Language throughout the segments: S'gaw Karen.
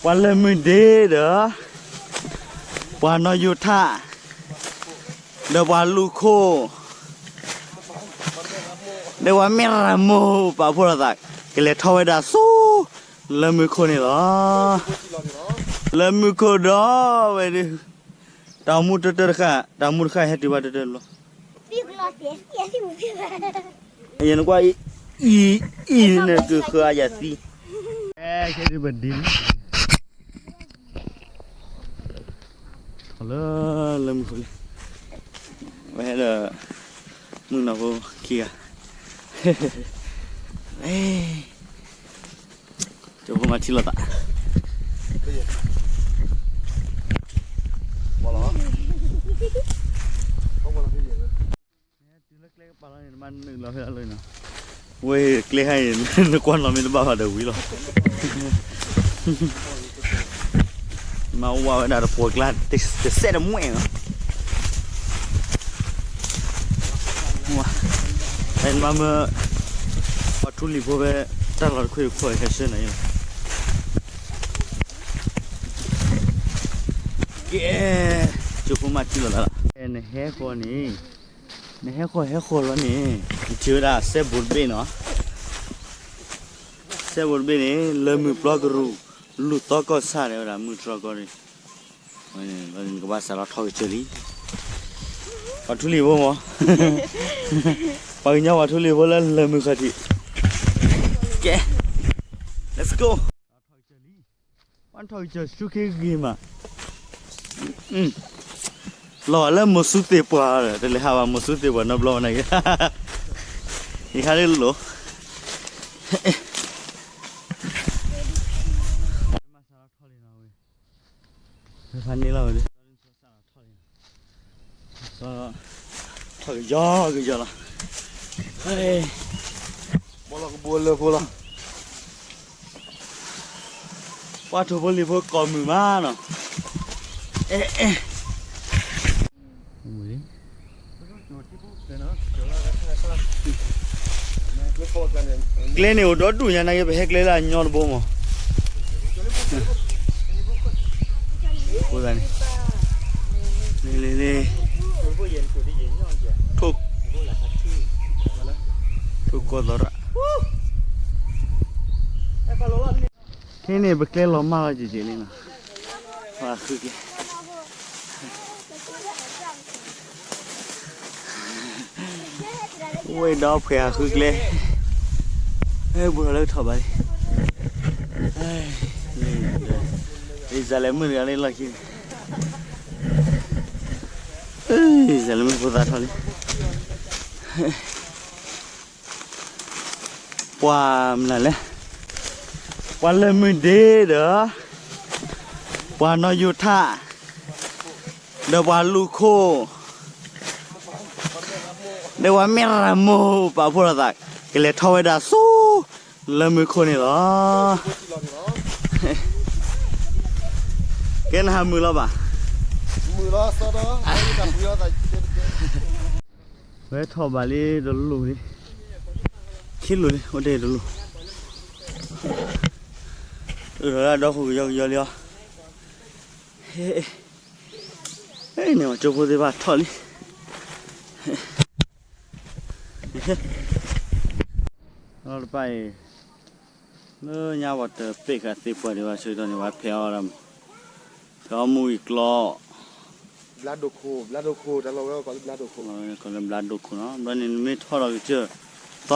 ပှၤလၢမုၢ်ဒ့ဒီး ပှၤနီၢ်ယိၤထၣ် ဒီးပှၤလူၢ်ခိၣ် ဒီးပှၤမ့ၢ်ရမိၢ်ပာ်ဖှိၣ်လိာ်သး ကလဲၤထီၣ်ဝဲဒၣ်ဆူ လၢမုၢ်ခိၣ်န့ၣ်လီၤ. လၢမုၢ်ခိၣ်ဒီးဝဲဒၣ် တၢ်မူတတၢတဃၣ် တၢ်မူတဃၣ်ဟဲတုၤဘၣ်တတၢလီၤ. ယနကွၢ်အံၤ အံၤ အံၤန့ၣ်ကဃၢအယၤသံ အဲ ခဲဒုးပဒ်န့ၣ် လၢ လၢမုၢ်ခိၣ်လံ ဝဲဟဲဒီး မုၣ်ကနီၤဖိခံဂၤ ကၠိဖိမၤထံလိာ်သး တုၤလၢကျဲကပၤလီၤန့ၣ် နမၤနုာ်လီၤဖဲလၢနီၤ ဝဲကျဲဟဲအံၤ နကွၢ်နီၢ်မ့ၢ်တဘၣ်ဘၣ်ဒီးဝံၤလီၤ မၤဝဲဝဲဒၣ်တပှီၢ်ကျါ တစဲးတမှဲၣ်နီၤ ဝဲ နမၤမၢ ပှၤထူလံၤဖိဖဲ တၢ်လီၢ်တခွ့ၣ်တခိၣ်ဟဲဆှၢနၤအံၤလီၤ ကဲ ကၠိဖိမၤထံလိာ်သးလီၤ နဟဲဃီၤန့ၣ် နဟဲဃီၤဟဲဃီၤလီၤန့ၣ် နထံၣ်ဝဲဒၣ်စဲဘူးတဘ့ၣ်နီၤ စဲဘူးတဘ့ၣ်န့ၣ် လၢမုၢ်ပျီကရူၢ် လူၢ်သီကီၢ်ဆၣ်တဲဝဲဒၣ် မုၢ်တြီၢ်ကီၢ်ရ့ၣ် နကဘၣ်စးထီၣ်ထီၣ်ကစၢၢ်လံ ပှၤထူလံၤဖိမး ပှၤကညီပှၤထူလံၤဖိလၢလၢမုၢ်ခီၣ်ထံး ကဲ let's go ပှၤထီၣ်ကစၢၢ်ဆူခ့ဂ့ၤမး လီၤဂာ်လၢမိၤဆူသ့ၣ်ပှၢ်ဒီး တလဲၤဟးဘၣ်မိၤဆူသ့ၣ်ပှၢ်နီတဘျီဘၣ်န့ၣ် ယဟးလၢလိၤ ဖးန့ၢ်လီၤဝဲ ထီၣ်ကယီကယီလီၤ ဘီလီၤကဘိလၢဖိလီၤ ပှၤထူဖိလံၤဖိကိးမုာ်မးနီၤ အဲ အဲ ကျဲန့ၣ်အိၣ်ဒီဒူၣ်ညါ နာ်က့ ပဟဲကျဲလၢအညီတဘိမး အဃိသတးန့ၣ် လံ လံ လံ ထိၣ်ကိးသရၣ် ခဲန့ၣ် ပကျဲလီၤမၢ်လီၤက့ၤက့ၤလံနီၤ ပှၤဃုကျဲ ဝဲဒီးဖှဲးဟးဃုကျဲ အဲ ဘူးထီၣ်လၢကထီၣ်ဘၣ်လံ အံၤ စးလဲၤမုၣ်တဂၤလၢလီၢ်ခံန့ၣ် အံၤ စးလဲၤမုၣ်ဖိသၣ်ထီၣ်လံ ပှၤမနုၤလဲၣ် ပှၤလၢမုၢ်ဒ့ဒီး ပှၤနီၢ်ယိၤထၣ် ဒီးပှၤလူၢ်ခိၣ် ဒီးပှၤမ့ၢ်ရမိၢ်ပာ်ဖှိၣ်လိာ်သး ကလဲၤထီၣ်ဝဲဒၣ်ဆူ လၢမုၢ်ခိၣ်န့ၣ်လီၤ. ကဲနဟးမုာ်လီၤဘၣ် ဝဲထီၣ်ဘၣ်လံတလိၣ်လံ ခံလိၣ်လံ အိၣ်တ့ၢ်တလိၣ် အၢၣ်လီၤဒၣ်ဒီဃိၣ်ကယီကယီလံအီၤ ဟဲန့ၣ်ကၠိဖိသ့ၣ်တဖၣ်ထီၣ်လံ လီၤတပၣ်အံၤ လၢညါပှၤတပ့ၢ်ဃာ်သ့ပှၤဒံးဘၣ် ဆၢကတီၢ်န့ၣ် ပှၤဖဲးအီၣ်ဒၣ်မး ဖဲးအီၣ်မူအံၤကျီ ဘျါဒိၣ်ခိၣ် ဘျါဒိၣ်ခိၣ် တၢ်လီၢ်ဝဲကိးလၢဘျါဒိၣ်ခိၣ်နီၤ ဘျီန့ၣ် နမ့ၢ်ထီၣ်ဒီးကစၢၢ် သီ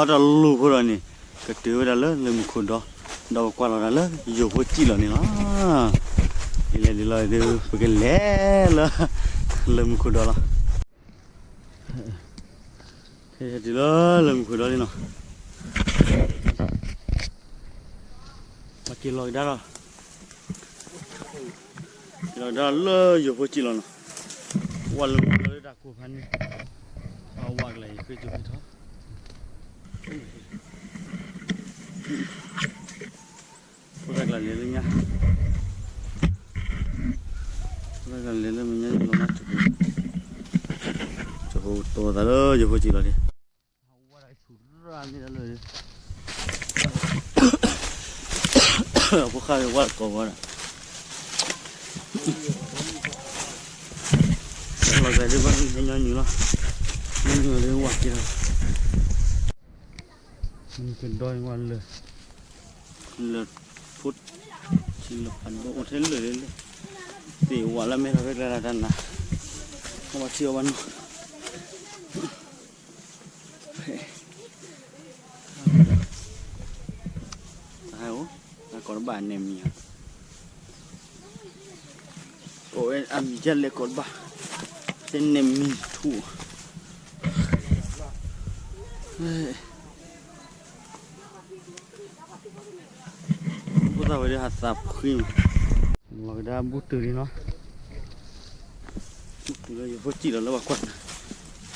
တလူၢ်ဖိဒီးန့ၣ် ကတုၤဝဲဒၣ်လၢလၢၢ်မုၢ်ခိၣ်ဒီ ဒီးပကွၢ်လီၤဒၣ်လၢယိၤဖိစံၣ်လီၤန့ၣ်လီၤ. ဒ်လဲၣ်ဒ်လဲၣ်ဒ် ပကလဲၤလၢ လၢၢ်မုၢ်ခိၣ်ဒီလီၤ. တုၤလၢလၢၢ်မုၢ်ခိၣ်ဒီလံနီၤ ပက့ၤလီၤကဒါလီၤ က့ၤလီၤကဒါလၢယိၤဖိစံၣ်လီၤနီၤ ဝဲလၢမုၢ်လီၤလၢတၢ်ကိၢ်ဖးန့ၣ် အဝဲကလဲၤယဃ့ကၠိဖဲထီၣ် ဖိသၣ်ကျါလဲၤလၢညါ ဖိသၣ်ကျါလဲၤလၢမဲာ်ညါ ယလီၤမၢ်တၢ် ကၠိဖိတိၤသးလၢယိၤဖိစံၣ်လီၤဒံး ဖိဃၢ်ဝဲကိးဝဲဒၣ် လီၤဂာ်ဒ်ဘၣ်ဟဲညီနုၢ်လီၤ, ညီနုၢ်လၢဝၤက့ၤလီၤ, နကဒီဝဲလၢ လၢ ဖိ ထံလၢဖးဒိၣ်အိၣ်ထဲလၢာ်လၢာ်, သ့ၣ်ဝၤလၢမဲထီၣ်ဖဲကျဲလၢတၢ်နၤ, အဝဲထံအီၤဘၣ်နီၤ, တဟဲအိၣ်, အကိးတဘၣ်နဲၣ်မံၤဧါ, အိၣ်ဝဲအမံၤဒ်လဲၣ်ကိးတဘၣ်, တနဲၣ်မံၤထူၣ်, ဖိသၣ်ဝဲဒၣ်ဟးသးဖှံမး, လီၤကဒါဘူၣ်တုၤလံနီၤ, ဘူၣ်တုၤလၢယဖိစံၣ်လီၤလၢပှၤကွၢ်နၤ,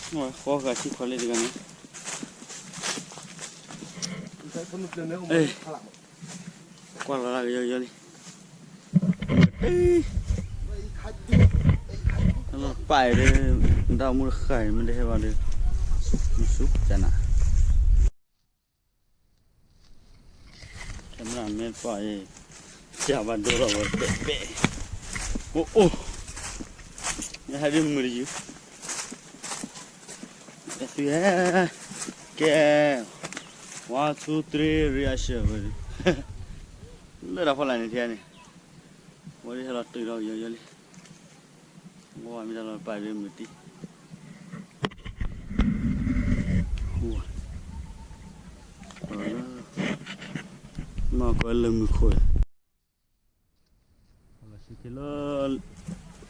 ဃီဃာ်ဆံခွါလၢတဂၤန့ၣ်, ကွၢ်လီၤလၢကယီကယီလံ, ပၢ်အံၤဒီး ဒၣ်မူတဃၣ်အံၤ မ့ၢ်တဟဲဘၣ်ဒီး မ့ၢ်ဆူၣ်ကနၤ camera မ့ၢ်ပှၤအံၤ ကၢ်ဘၣ်ဒိလီၤဝဲဘဲဘဲ, အိၣ်အိၣ်, ယဟဲဒ်မုာ်တယုၢ်, သုဟဲ, ကဲ, one two three reaction ဝဲ, လၢတၢ်ဖီလာ်န့ၣ်ထဲန့ၣ်, ဝဲဒ်ဟဲလီၤတုၤဒီးယီယီလံ, ဝဲမ့ၢ်တၢ်လီၤပာ်လၢမုာ်တံၢ်, မ့ၢ်ကီးလၢမုာ်ခိၣ်,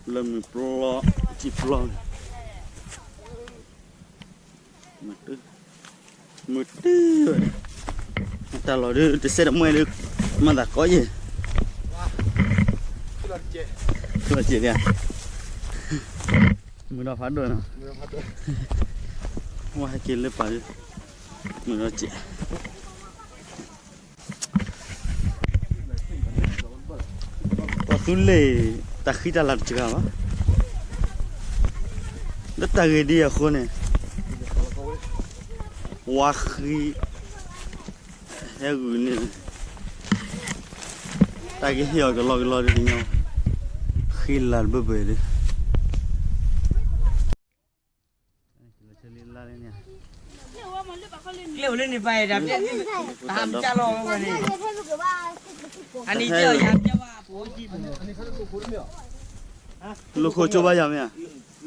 လၢမုာ်ပျီ, ထံပျီန့ၣ်, မုာ်တံၢ်ဝဲ, တၢ်လီၢ်ဒုး တစဲးတမှဲဒုး မၤသးကီယဲၢ်, လီၤစဲးဒၣ်, မုာ်ဒီးဖးဒိၣ်နီၤ, ဝဲဟဲက့ၤလၢပာ်ဒုး, မုာ်ဒီးစဲး ပှၤသူလ့ၤ တၢ်ဃံတၢ်လၤတစှၤဘၣ်, လၢတၢ်ဂ့ၢ်ဒ်အဃိန့ၣ်, ဝါဃံ, ဟဲဂုာ်န့ၣ်, တၢ်ကဟ့ၣ်အီၤကလီကလီဒ်တညီ, ဃံလၤတဘၢဘၢဒီး လိာ်ခိၣ်ကၠိဘၣ်ယၤမ့ၢ်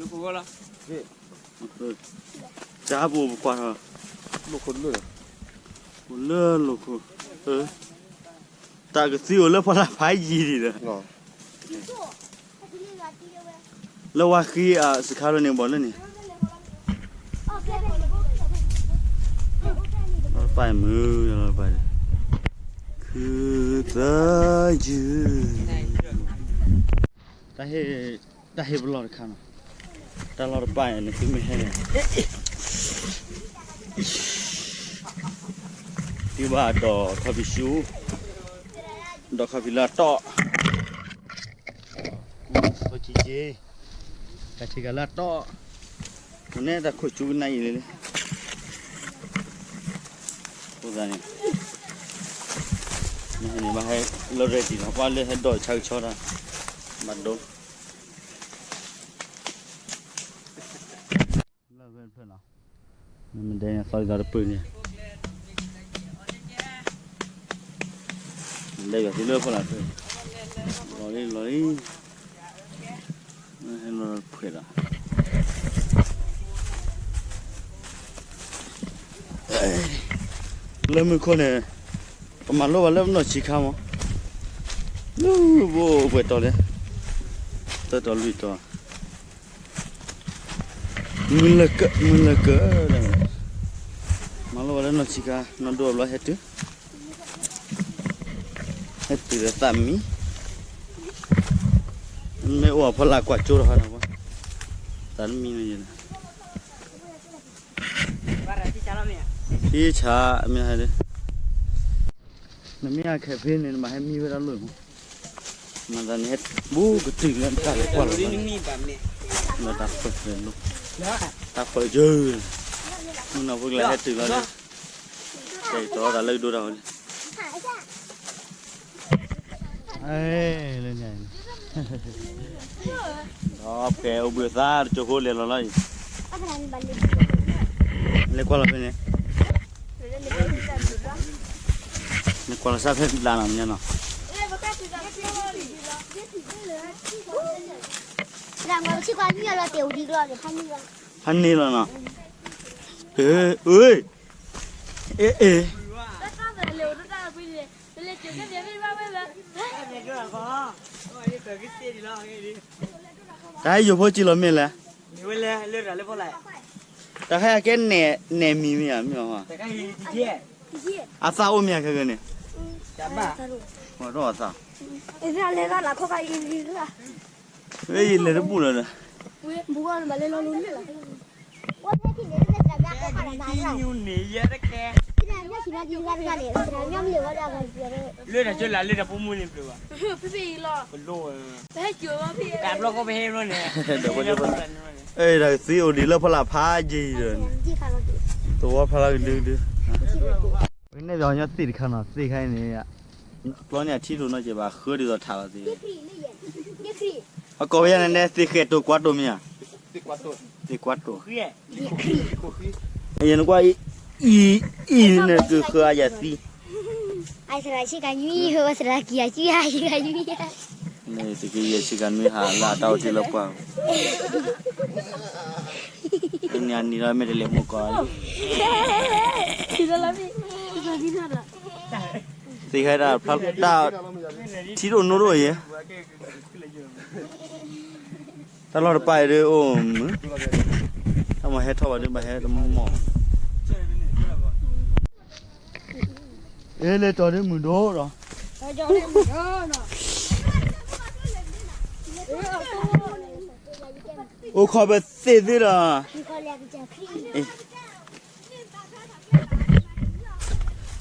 ဧါ, တၢ်ပူၤပကွၢ်ထီၣ်, လၢလိာ်ခိၣ်, တၢ်ကသံအိၣ်လၢဖီလာ်ဖးယံၤဒံးဒီး လၢဝါဃံအစခါလၢန့ၣ်ဘီလၢန့ၣ်, လီၤပာ်မုာ်, လီၤပာ်, ခုသယုၢ်, တၢ်ဟ့ၣ်ပလီၢ်တခါနီၤ, တၢ်လီၢ်တပာ်န့ၣ် သုမ့ၢ်ဟဲန့ၣ် သုဘၣ်ဒိးခီဖံးဆူၣ်, ဒိးခီဖံးလၢအတီၢ်, ကက့ၤ, ကဆ့ကၤလၢအတီၢ်, န့ၣ်တၢ်ခိၣ်ဆူကနၣ်အံၤလံ, အဃိသတးန့ၣ်, မ့ၢ်ဟဲန့ၣ်ဘၣ်ဟဲလၢ ready လီၤ, ပှၤလၢဟဲဒိးဆါကဆှီတၢ်, ဘၣ်ဒိ လၢဖျၢၣ်လီၤ, မ့ၢ်ဒဲန့ၣ်သီလံသီတပၢၢ်န့ၣ်, လဲၤယွၤသံလၢဖီလာ်ဖျၢၣ်, လီၤလံလီၤလံ, ဟဲလီၤဖှဲးလီၤ, လၢမုၢ်ခိၣ်န့ၣ်, ပမၤလိဘၣ်လၢပနီၢ်ဆံးခါမး, လၢဘိပှဲၤတီၤလဲၣ်, သၢတီၤလွံၢ်တီၤ မုၢ်လၢကၢး မုၢ်လၢကၢး, မၤလိဝဲလၢနီၢ်ဆံးခါ နီၢ်ဒိၣ်အဘျီဟဲတုၤ, ဟဲတုၤဒီးသးမံ, မ့ၢ်အိၣ်အဖီလာ်ကွၢ်ကၠိထီၣ်ခါဒီး, သးတမံန့ၣ်, ဆံဆးမ့ၢ်ဟဲဒီး နမ့ၢ်အခဲဖဲန့ၣ် နဘၣ်ဟဲမံဝဲဒၣ်လိၣ်မး, မၤသးန့ၣ်ဟဲဘူးကတုၤလၢတၢ်လဲၤကွၢ်လီၤ, လၢတၢ်ဖၢၣ်ဖဲလိၣ်, တၢ်ဖၢၣ်ယၢၤ, မုၢ်နီၢ်ဖိကျါဟဲတုၤလီၤဒီး, ကဲတီသးလၢကဒိတၢ်ဝဲလံ, လၢညါအံၤ, ဒီးဖဲအိၣ်ဘှံးအသးတကၠိၤဖိလဲၤလီၤလီၤအံၤ, လဲၤကွၢ်လီၤဖဲန့ၣ်, လဲၤကွၢ်လီၤစၢ်ဖဲဘျါနီၤမ့ၢ်နီၤ, ဖးန့ၢ်လီၤနီၤ, အ့ အ့ တၢ်ဟဲယိၤဖိစံလီၤမ့ၢ်လဲၣ်, တၢ်ဟဲကဲနဲၣ်မံၤမ့ၢ်ဧါ, မ့ၢ်ဧါ, အသၣ်အိၣ်မ့ၢ်ဧါခဲကနံၣ်, အသၣ်, လဲၤတဘူၣ်လၢၤဒီး, လၢတၢ်ကၠိလၢလၢတၢ်ပူမူန့ၣ်ပျိၤဘၣ်, တၢ်ဘျီကီၢ်ပဟဲဘျီန့ၣ်, တၢ်ကသံအိၣ်ဒံးလၢဖီလာ်ဖးယံၤဒီး, သဝီဖးလၢကဒုကဒု, ပကနဲၣ်ပှၤကညီသ့ၣ်တခါနီၤ, သ့ၣ်ခါအံၤန့ၣ်, ကျီန့ၢ်အထံတိၤနီၢ်ကဲဘၣ် ဃၢဒ်သိးထးလီၤသ့, အကိးဝဲယၤန့ၣ် သ့ၣ်ဃဲတိၤကွၢ်တိၤမ့ၢ်ဧါ, သ့ၣ်ကွၢ်တိၤ, ယနကွၢ်အံၤ, အံၤန့ၣ်ကဃၢအယၤသံ အသရၣ်ဆ့ကၤညွံ, သရၣ်ကံၤအစုယၤဆ့ကၤညွံ, န့ၣ်သက့ယဲၢ်ဆ့ကၤနွံဟးလၢအတၢ်အိၣ်တ့ၢ်လၢပှၢ်, န့ၣ်အနံၤဒီးမ့ၢ်တလဲၤမိၢ်ကီး, သ့ၣ်ဟဲဒၣ်ဖျါတၢ်, ထံတအိၣ်နိတအိၣ်ယဲၢ် တၢ်လီၢ်တပာ်အံၤဒ်အိၣ်မုာ်, တၢ်မၤဟဲထီၣ်ဘၣ်ဒ်ဘၣ်ဟဲတမီၢ်, အ့ လဲၤတီၤဒ်မုာ်ဒိၣ်ဒီး, အိၣ်ခိးပသ့ၣ်သ့ၣ်ဒီး,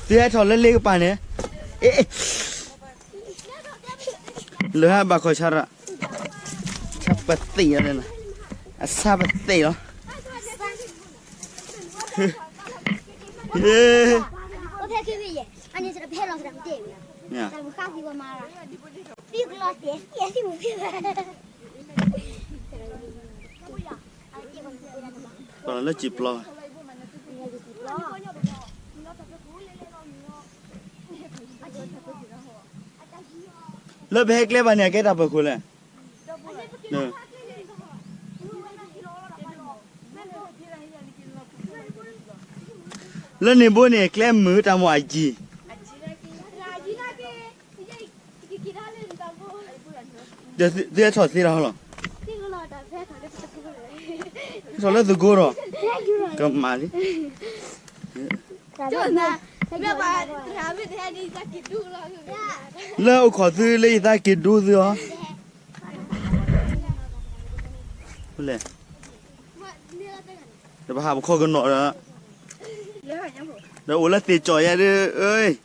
သ့ၣ်ဟဲထီၣ်လၢလ့ကပၤန့ၣ်, လၢဟဲဘၣ်ခီၣ်ဆါရၣ်, ဆါပသ့ၣ်လီၤ, အဆါပသ့ၣ်လီၤ, လၢစံာ်ပျီ, လၢပဟဲကျဲဘၣ်န့ၣ် အကဲတၢ်ပၢၢ်ခိၣ်လဲၣ်, လၢန့ၣ်ဘိန့ၣ် ကျဲမုာ်တၢ်မိၣ်အယံၤ, ဒီးသုဟဲထီၣ်သ့လီၤလီၤ, ထီၣ်လၢသကိးဒီး, ကမၣ်လံ, လၢအိၣ်ခိးသုလၢယသးက့ၤဒိသုအီၤ, လဲၣ်, ဒီးပဟးပခီၣ်ကနီၤဒီး, ဒီးအိၣ်လၢသ့ၣ်ကၠီၣ်ယဲဒ်, အ့ၣ်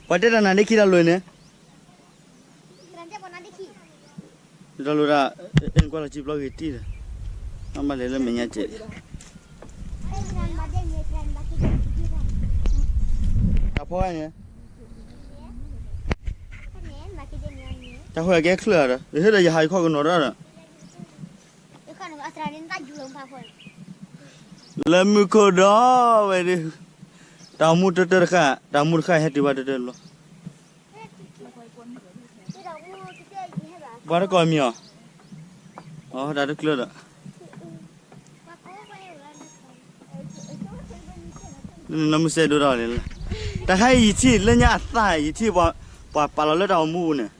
ပှၤတဲတၢ်နၤဒ့ခံတၢ်လိၤန့ၣ်, တၢ်လိၤဒၣ်, ကွၢ်လီၤစံာ်ပျီဂ့ၤတံၢ်ဒီး, အမၤလဲၤလၢမဲာ်ညါစဲး, တၢ်ဖီန့ၣ်, တၢ်ဖီကဲချၢၣ်ဒီး ဟဲဒီးယဟးယခီၣ်ကနီၤဒၣ်ဒီး, လၢမုၢ်ခိၣ်ဒီဝဲဒၣ်, တၢ်အိၣ်မူတၢတၢတဃၣ်, တၢ်အိၣ်မူတဃၣ်ဟဲတုၤဘၣ်တၢတၢတဘျီ, ပှၤတကိးမံၤအီၤ, အတၢ်တကျၢၢ်ဒီး, နီၢ်မုၢ်စဲဒိၣ်ဒီးလဲၣ်, တၢ်ခါအံၤယထံၣ်လၢညါအသၣ် ယထံၣ်ပှၤပာ်လီၤလၢတၢ်အိၣ်မူပူၤန့ၣ်,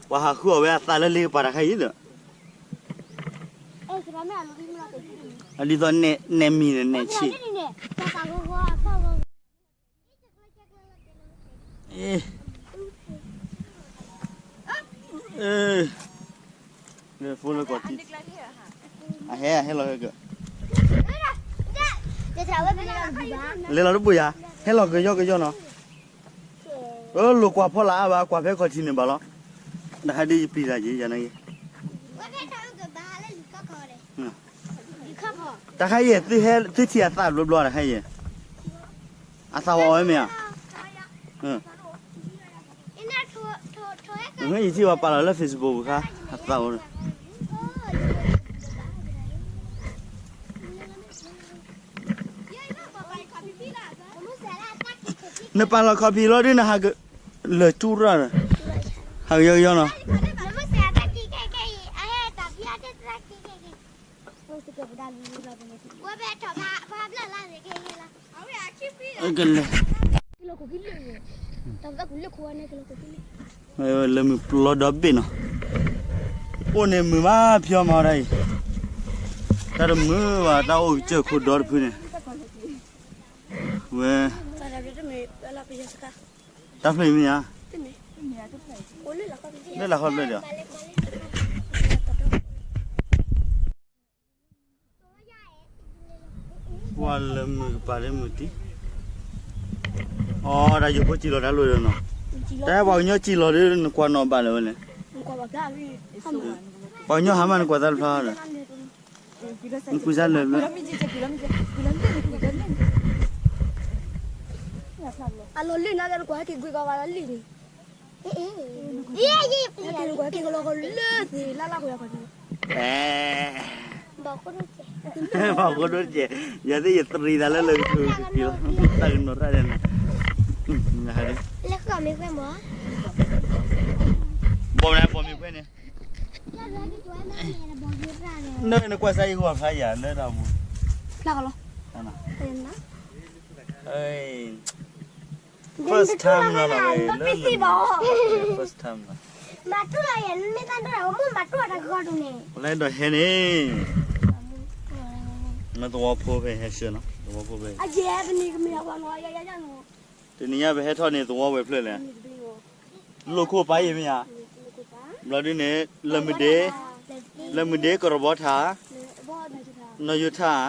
ပှၤဟးဃုအီၣ်ဝဲအသၣ်လၢလ့ကပၤတၢ်ခါအံၤဒီး, ဒ်သိးနဲၣ်မံၤန့ၣ် နဲၣ်ဆံး အ့ အ့ လၢဖိလၢကီၢ်ထံး, အဟဲ အဟဲလီၤက့ၤ, လဲၤလီၤတဘူၣ်ယၤ, ဟဲလီၤကယီကယီနီၤ, အၢ လိာ်ကွၢ်ဖီလာ်အါဘၣ် ကွၢ်ဖဲခီၣ်ထံးန့ၣ်ဘၣ်လီၤ, တၢ်ခါဒ်ယပျံၤတၢ်က့ၤယၤန့ၣ်က့ၤ, တၢ်ခါယဲၢ် သုထံၣ်အသၣ်ဘျီဘျီတၢ်ခါယဲၢ်, အသၣ်ဝဲအီၣ်ဝဲမ့ၢ်ဧါ, ယထံၣ်ဝဲပာ်လီၤလၢ Facebook ပူၤခါ, အသးအိၣ်ဒီး နပာ်လီၤ copy လီၤဒုး နဟးကလၢာ်ကၠူရၣ်ဒီး ဟးကယီကယီနီၤ. ကလဲၤ လၢမုၢ်ပျီဒီဘ့ၣ်နီၤ, အိၣ်န့ၣ်မုာ်မးဖျီမးဒၣ်အံၤ, တၢ်တမုာ်ဘၣ် တၢ်အိၣ်ကစၢၢ်ခိၣ်ဒီတဖုန့ၣ်, ဝဲ, တၢ်ဖျၢၣ်အံၤမ့ၢ်ဧါ, လၢလၢခီဖျၢၣ်ဒီး ပှၤလၢမုၢ်ကပၤလၢမုၢ်တံၢ်, အီၤဒၣ်ယိၤဖိစံၣ်လီၤတၢ်လိၣ်ဒီးနီၤ, တၢ်ပှၤကညီစံၣ်လီၤဒီး နကွၢ်နီၣ်ဘၣ်လၢၤဝဲလဲၣ်, ပှၤကညီဟါမးနကွၢ်တၢ်တဖျါဒီး, နကွၢ်စၢ်လၢာ်ဘျၢ, အလီၤလံၣ်နၤလၢနကွၢ်ဟဲက့ၤကွံာ်ကီးဘၣ်လီၤလံၣ်န့ၣ်, နကွၢ်ဟဲက့ၤကလီကလၢသ့ၣ်လၢ်လၢ်ပှဲၤပှဲၤ, ဘၣ်ဃိဒိၣ်တကဲး, ယၤသ့ၣ်ယတရံးသးလၢလၢကက့ၤလီၤ, တၢ်ကနီၤရၣ်ဒီးနီၤ, ဘီမ့ၢ်ဘီမ့ၢ်ခွဲန့ၣ်, နကွၢ်စၢ်ယဂီၢ်ဖးယၤလၢတၢ်ပူၤ, first time လီၤလီၤဝဲလၢလၢမုၢ်, first time လီၤ, လၢဒီးဟဲန့ၣ်, မ့ၢ်သဝီဖိဖဲဟဲဆှၢနီၤ, သဝီဖိဖဲ, တနံၤညါပဟဲထီၣ်န့ၣ်သဝီဝဲဖျၢၣ်လဲၣ်, လိၣ်ခိၣ်ပာ်ယဲၢ်မ့ၢ်ဧါ, ဘျီဒုန့ၣ်, လၢမုၢ်ဒ့, လၢမုၢ်ဒ့ကရီဘီထၣ်, နီၢ်ယိၤထၣ်,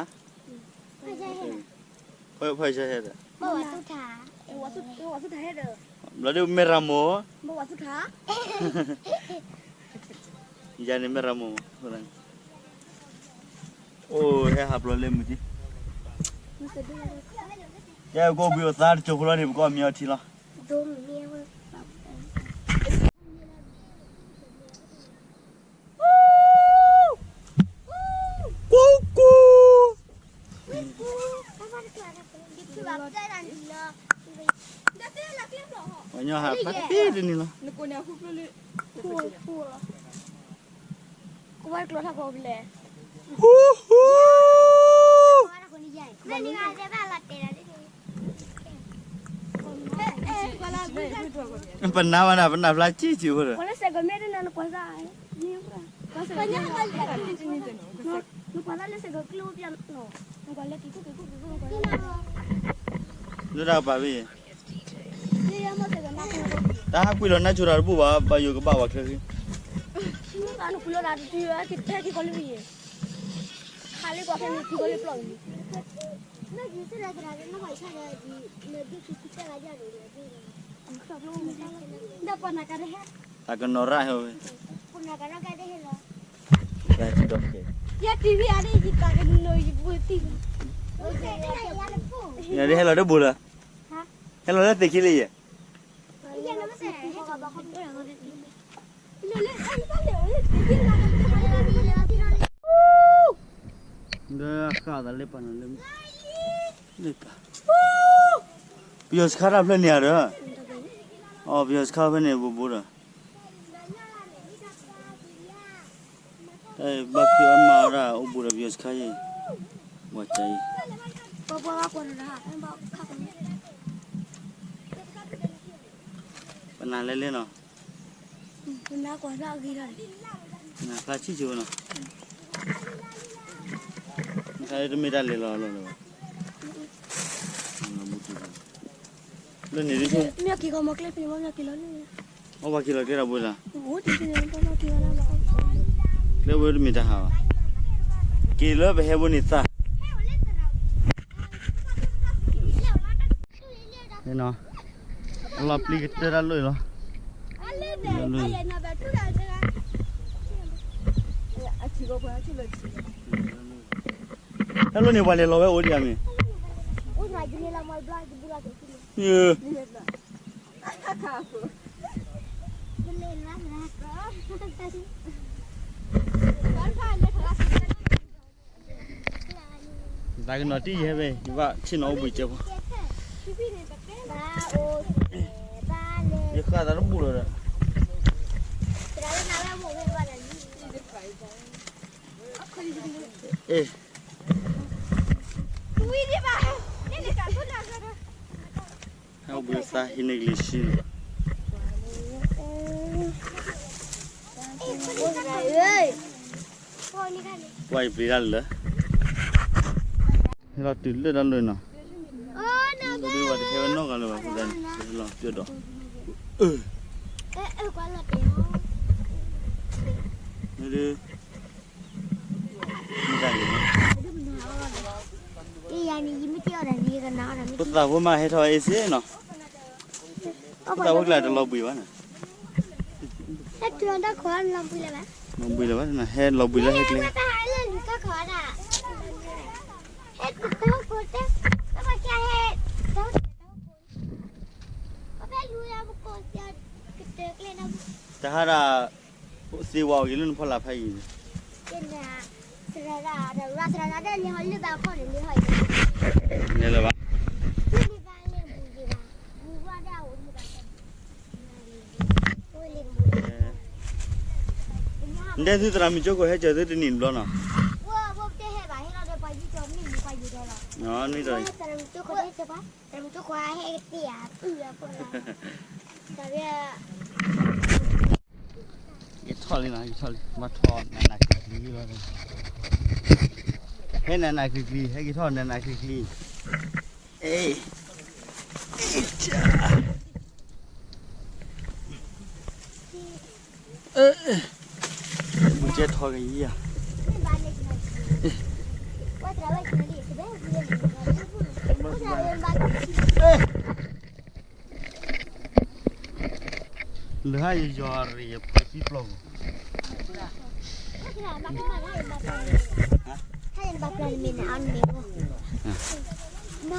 ဖဲဟဲဒီး, ဘျီဒုမဲၢ်ရမိၢ်, ယၤန့ၣ်မဲၢ်ရမိၢ်, အိၣ်ဟဲဟးဘျီလၢမုၢ်ဒ့, ယဲၢ်ကိးဘှံးအသးတစိၢ်ဖိလီၤန့ၣ် ပကအီၣ်မ့ၤအီထံလီၤ. ကူကူ, ပှၤညီဟးဖးတ့ၢ်တန့ၣ်လီၤ. ကဝဲကျိးထီၣ်ကိးဘျဲၣ်, ဟူဟူ, ပနၢ်ဝဲဒၣ် ပနၢ်ဖျါဆံးဆံးဖိဒီး, နကွၢ်သးလၢစဲးကီးကျိပျၢ်နီၤ, နကွၢ်လၢက့ၤခိၣ်က့ၤခိၣ်က့ၤခိၣ်နကွၢ်, လၢတၢ်ကပၤဖဲအံၤ, တၢ်ဟးကွံာ်လီၤနါဆိတၢ်တဘူၣ်ဘၣ် ဘၣ်ယိၣ်ကဘၣ်ဝဲချၢဃံ, နကွၢ်လီၤတၢ်တတုၤ ဟဲက့ၤဖဲက့ၤကီးလၢဖဲအံၤ, ခးလၢကွၢ်ဖဲန့ၣ်က့ၤကီးလၢပျီၢ်န့ၣ်, ဒီးပနၢ်ကရဟဲ, တၢ်ကနီၤရၣ်ဟဲဝဲ, ပနၢ်ကရဟဲ, ယၤဒ်ဟဲလီၤတဘိလၢ, ဟဲလီၤလၢသ့ၣ်ခံလံယဲၢ်, ဒီးဃၣ်သးလၢပနၢ်လၢ, လၢပ, ပယီၤစခါတၢ်ဖျၢၣ်န့ၣ်ဧါဒီး, အီ ပယီၤစခါဖဲန့ၣ်ဘိဘိဒီး, တၢ်ဘၣ်ဖံးအီၣ်မၤအီၣ်ဒၣ်အိၣ်ဘူးဒီးပယီၤစခါအံၤ, ပှၤကၢအံၤ, ပနၢ်လဲၤလဲၤနီၤ, နၢ်ဖျါဆံးဆံးနီၤ, နခါတမ့ၢ်တၢ်လဲၤလီၤလီၤလီၤ, လၢန့ၣ်ဒ်, အီၣ်ပှၤက့ၤလီၤကျဲတၢ်ဘိလၢ, ကျဲဝဲတမ့ၢ်တၢ်ဟးဘၣ်, က့ၤလၢပဟဲဘိန့ၣ်သး, အလီၤပျံၤကတၢၢ်တၢ်လိၣ်အံၤလီၤ, တၢ်လိၣ်န့ၣ်ပှၤလဲၤလီၤဝဲအိၣ်ဒံးဧါမ့ၢ်, ယ သးကနီၤတံၢ်ယဟဲဖဲ ယဘၣ်ဆ့ၣ်နီၤအိၣ်ဘှံးကဲဖိ, ယဃၣ်သးတဘူၣ်လီၤဒီး, အ့ ဟဲအိၣ်ဘှံးသး ဟံးန့ၢ်ကလံၤဆံန့ၣ်, ကွၢ်ယပျံၤတၢ်လၢာ်, ဟဲလီၤတုၤလၢတၢ်လၢာ်နီၤ, ဒ်ဝဲတဟဲဝဲနီတဂၤလၢၤဘၣ် အဃိသတးန့ၣ် ဟဲလီၤပၠီၣ်ဒီး, မ့ၢ်ဒ် ဖိသၣ်ဖိမးဟဲထီၣ်အ့ၣ်စ့နီၤ, ဖိသၣ်ဖိကျါတလီၤဘှံးဘၣ်နီၤ, လီၤဘှံးလၢၤဘၣ်နီၤ, ဟဲလီၤဘှံးလၢဟဲကျဲ, တဟါဒၣ် သ့ဝါအီၤက့ၤလၢနဖီလာ်ဖးယံၤ, လဲၤလၢၤဘၣ်, နတဲသုသရၣ်မုၣ်ကၠိခိၣ်ဟဲကၢၤသုတနံၣ်တဘျီနီၤ, နတ ကထီၣ်လံနီၤ, ကထီၣ်လံ, ဘၣ်ထီၣ်နးနးကျံၤကျံၤလီၤ, ဟဲနးနးကျံၤကျံၤ ဟဲက့ၤထီၣ်နးနးကျံၤကျံၤ, အ့ ဘူးကဲထီၣ်ကယၤ, လၢဟါယယီၤရံၣ်ယဖှဲသံပျီၢ်, မ့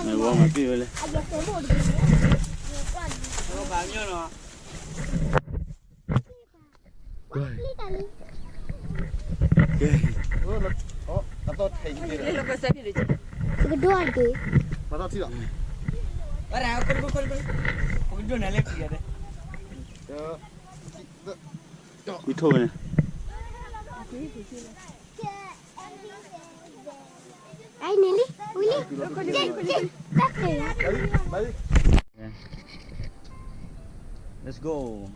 ၢ်ဝဲမၤပ့ၢ်ဝဲလဲၣ်, ကဲ ကဒိၣ်အဒ့ၣ်, ဝံထိၣ်ဝဲန့ၣ်, အန့ၣ်လံ ဝံၤလံ, တၢ်ဖဲးလီၤ, Let's go.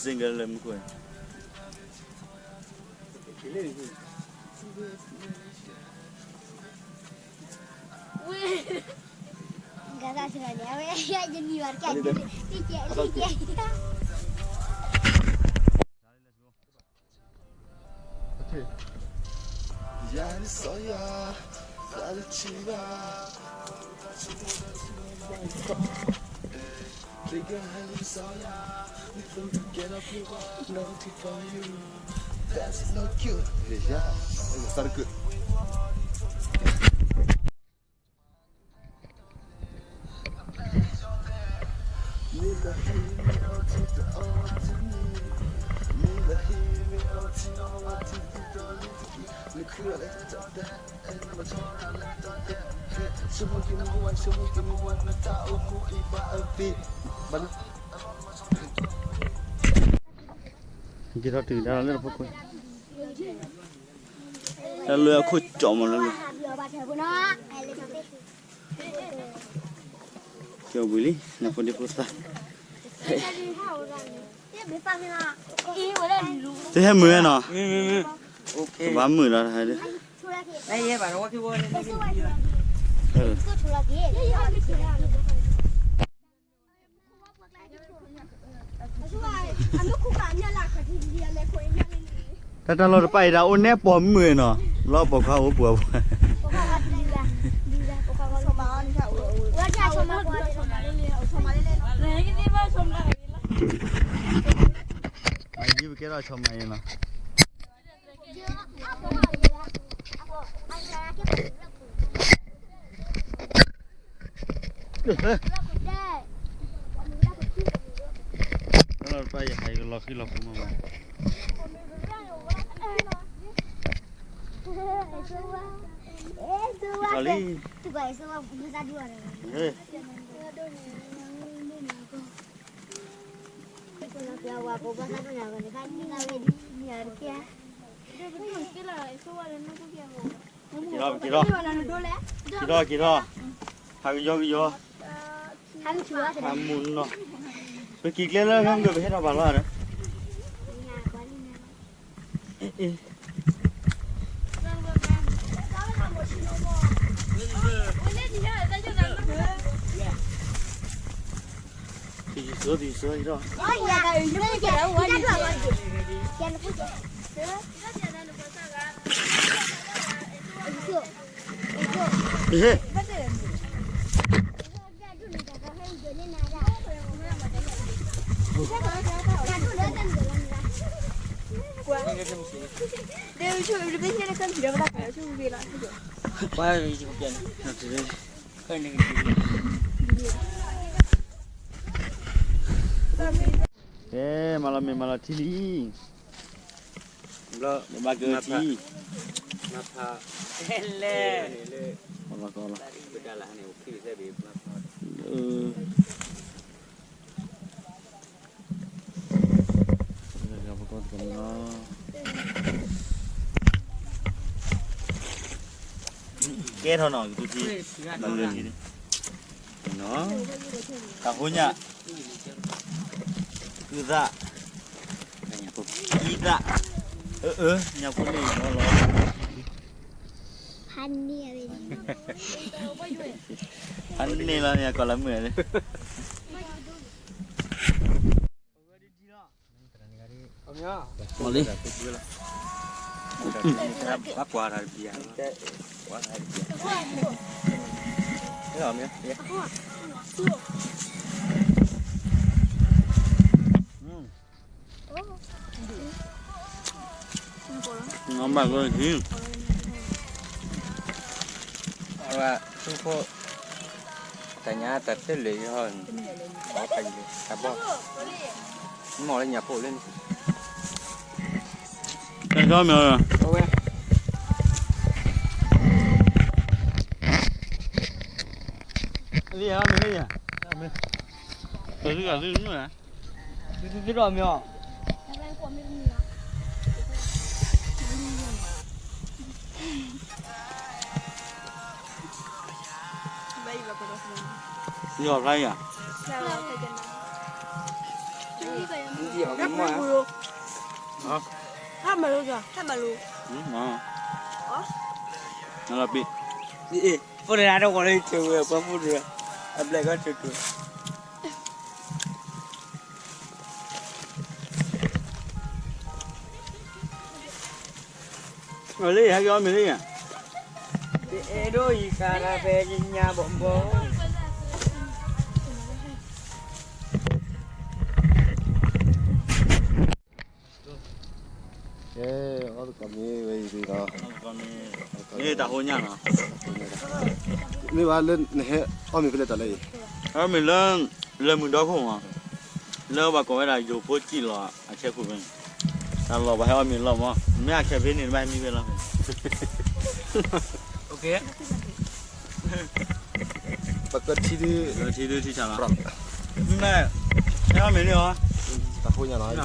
Single လၢမူခိၣ်, ဂၤသးစရၤန့ၣ် အဝဲ ယနံၤဘၣ်တက့ၢ် တက့ၢ် တက့ၢ် က့ၤထီၣ်တုၤဒၣ်လၢတၢ်ဖိခွါ, တၢ်လၢအခိၣ်ကၠီမးလၢလၢ, ကၠီဘှံးလံ နဖိဒံဖိသၣ်, တဟဲမုာ်နီၤ, ကဘၣ်မုာ်ဒီးတဟဲဒၣ် တၢ်တၢ်လီၢ်တပၢ်အံၤဒၣ်အိၣ်နဲပိာ်မုၣ်နီၤ, လီၤပိာ်ခွါအိၣ်ပှဲၤပှဲၤ, မၤယံၤပကဲထီၣ်ဆီမၤအံၤနီၤ. လၢပၢ်ယဟဲကလီၤဃံလီၤဃူမးမး, လီၤလံ, က့ၤထီၣ်, က့ၤထီၣ်, က့ၤထီၣ်, က့ၤထီၣ်, ဟးကယီကယီ, ဟးမူနီၤ, ပက့ၤကျဲလၢမုၢ်ကပဟဲထီၣ်ဘၣ်လီၤဒီး, အ့ၣ်, သုယဆိသုယဆိဒီး, ဟ့ၣ်, ကဲ, မၤလီၤမ့ၢ်မၤလီၤထံလံ, ဘျီ, ဘၣ်ကထံ, မၤဖး, လဲၣ်, လၢ, ကဲထီၣ်နီၤ, ကထံ, တၢ်ဟိညၣ်, ကုသ, အံသ, အၢ, အၢ, ညၣ်ဖိန့ၣ်လီၤလီၤ, ဖးန့ၢ်လီၤန့ၣ် ကီးလၢမုၢ်န့ၣ် မ့ၢ်လံ, ဘၣ်ကွၢ်တၢ်တဘံၣ်ဧါ, ကွၢ်တၢ်တဘံၣ်, ဘၣ်ကထံ, အဝဲသူၣ်ခိၣ်, တၢ်ညါတၢ်တဲလၢာ်အံၤဟီ, တၢ်ဘီၣ်, မ့ၢ်လၢညၣ်ဖိလၢန့ၣ်, တၢ်မ့ၢ်, အဝဲ, လံဧါ, မ့ၢ်လံဧါ, တၢ်သုဂၤသုနုၢ်ဧါ, သုသုသုဒီးမ့ၢ်အီၤ, ယီၤဖျါယၤ, ဟါမလိၤ, နလီၤပ့ၢ်, ဖိတဂၤတဂီၤလၢယထုးဝဲပှၤဖိတဂၤ, အဘျဲၣ်ကီထုးထုး လၢယဟဲက့ၤအီၣ်မ့ၤလၢယၤ, တအဲၣ်ဒိးယခါရၢ်ဖဲယညါဘီဘီ, ကဲ, အီၣ်တကီၢ်မ့ၢ်ဝဲအံၤဒီး, မ့ၢ်တၢ်ဟိညၣ်နီၤ, မ့ၢ်ဘၣ်လၢနဟဲအီၣ်မ့ၤဖဲလဲၣ်တၢ်လၢအံၤ, အီၣ်မ့ၤလၢ, လၢမုၢ်ဒီခိၣ်မး, လၢပှၤကိးဝဲဒၣ်ယိၤဖိစံၣ်လီၤအဆဲးခိၣ်ဖဲန့ၣ်, တၢ်လီၢ်ပှၤဟဲအီၣ်မ့ၤလီၤမး, မ့ၢ်အဆဲးဖဲန့ၣ် တဘၣ်ဟဲမံဝဲလီၤ, ပကထံဒု, ထံဒုထံဆးလီၤ, မ့ၢ်, ဟဲအီၣ်မ့ၤန့ၣ်အီၤ, တၢ်ဟိညၣ်လီၤ, နၤ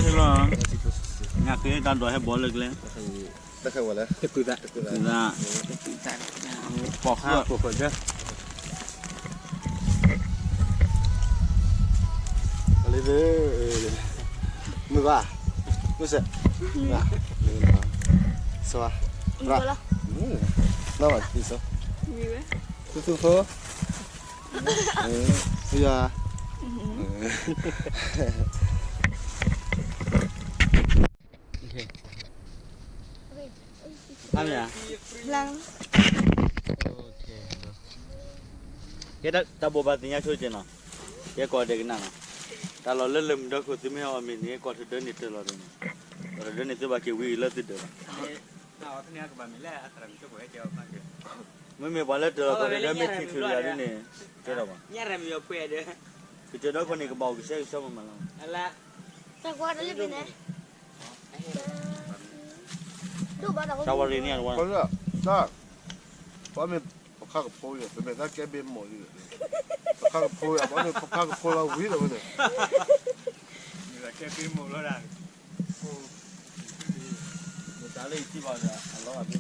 လီၤ, နၤဃ့တၢ်ဒိးဟဲဘီလၢကျဲ, တၢ်ခဲဝဲလဲၣ်, တကုသး, တကုသး, တကုသး, ပိာ်ဃာ်, ပိာ်ဃာ်, လၢ, မုၢ်ဘၣ်, မုၢ်စဲး, စဝါ, ရၣ်, နီၢ်ဘၣ်သံစ, သူသူဖိ, ယွၤ, အါမ့ၢ်ဧါ, ကဲ, တၢ်ဘိးဘၣ်သ့ၣ်ညါဆိကဲနီၤ, ယဲကိးဒဲးကနၣ်နီၤ, တၢ်လီၢ်လၢလၢမုၢ်ဒီခိၣ်သုမ့ၢ်ဟဲအီၣ်မ့ၤန့ၣ် ကိးထဒၢန့ၣ်တၢ်လီၤဒီးန့ၣ်, ကိးထဒၢန့ၣ်သုဘၣ်က့ၤဝံၤလၢသုဒၢးလီၤ, ကဘၣ်မ့ၢ်လၢအသရၣ်မုၣ်ကဲ မ့မ့ၢ်ပှၤလၢတၢၤလီၤကိးဂၤဒဲး မ့ၢ်ထံၣ်ချုးယၤဒ်န့ၣ် ကဲထီၣ်ဘၣ်. ကတၢၢ်ဒီးခိၣ်န့ၣ် ကဘၣ်အိၣ်ကဆှဲကဆှီမးမးလီၤ. တၢ်ဝဲရ့န့ၣ် ပှၤမ့ၢ်ပခါကဖိယၤ ပမ့ၢ်သးကဲဘ့ၣ်မိၢ်လံ, ပခါကဖိယၤ ပှၤမ့ၢ်ပခါကဖိလီၤဝံၤဒီးဝဲန့ၣ် ကဲဘ့ၣ်မိၢ်လီၤဒၣ် မ့ၢ်တၢ်လၢယထံၣ်ဘၣ်ဒီး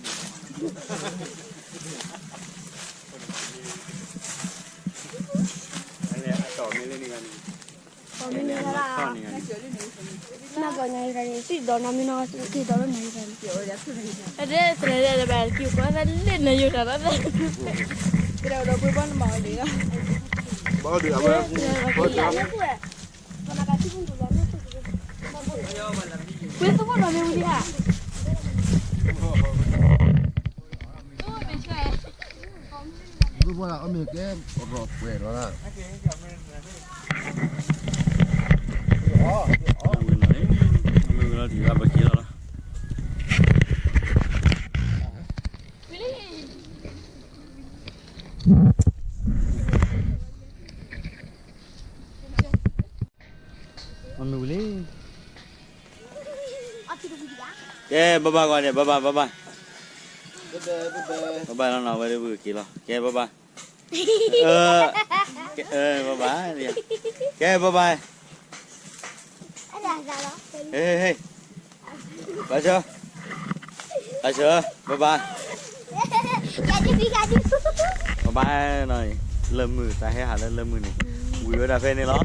အလီၤဂာ်ဘ့ၣ်မိၢ်လီၤ. အတီၢ်မ့ၢ်လၢန့ၣ်ဂၤန့ၣ် မ့ၢ်လၢအတီၢ်န့ၣ်ဂၤန့ၣ် မ့ၢ်ကီၢ်ညါယရၤန့ၣ် စံၣ်ဒီးနီၢ်မံနီၢ်က့ၤဒီးလၢနၤယရၤန့ၣ် အဒဲသရၢဒဲးဘၣ်က့ၤကွၢ်သးလၢနၤယိာ်တၢ်ဘၣ်သး ကဒီးပှၤဘီနမၤအီၤန့ၣ် ဘၣ်ဒီးအဝဲ ပှၤသ့ၣ်ဖိနီၢ်မ့ၢ်ဝံၤလံဧါ ဘုဘၣ်အီၣ်မ့ၢ်ကဲ ရီၣ်ပှဲၤလီၤလၢ မ့ၢ်ဝံၤလီၤ မ့ၢ်ဝံၤလီၤထံၣ်ဘၣ်ပက့ၤလီၤလီၤ မ့ၢ်ဝံၤလံ ကဲ ဘၣ်ဘၣ်ဂီၢ်န့ၣ် ဘၣ်ဘၣ် ဘၣ်ဘၣ် ဘၣ်ဘၣ်လီၤနီၤ ဝဲဒၣ်ဝံၤက့ၤလီၤ ကဲ ဘၣ်ဘၣ် ဘၣ်ဘၣ် ကဲ ဘၣ်ဘၣ် ဟ့ ဟ့ ဘၣ်ဆၢ ဘၣ်ဆၢ ဘၣ်ဘၣ် ဘၣ်ဘၣ်နီၤ လၢမုၢ် တၢ်ဟဲဟးလၢလၢမုၢ်န့ၣ် ဝံၤဝဲဒၣ်ဖဲန့ၣ်လီၤ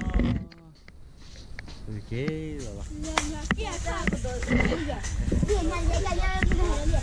က့ၤလီၤလီၤ မ့ၢ်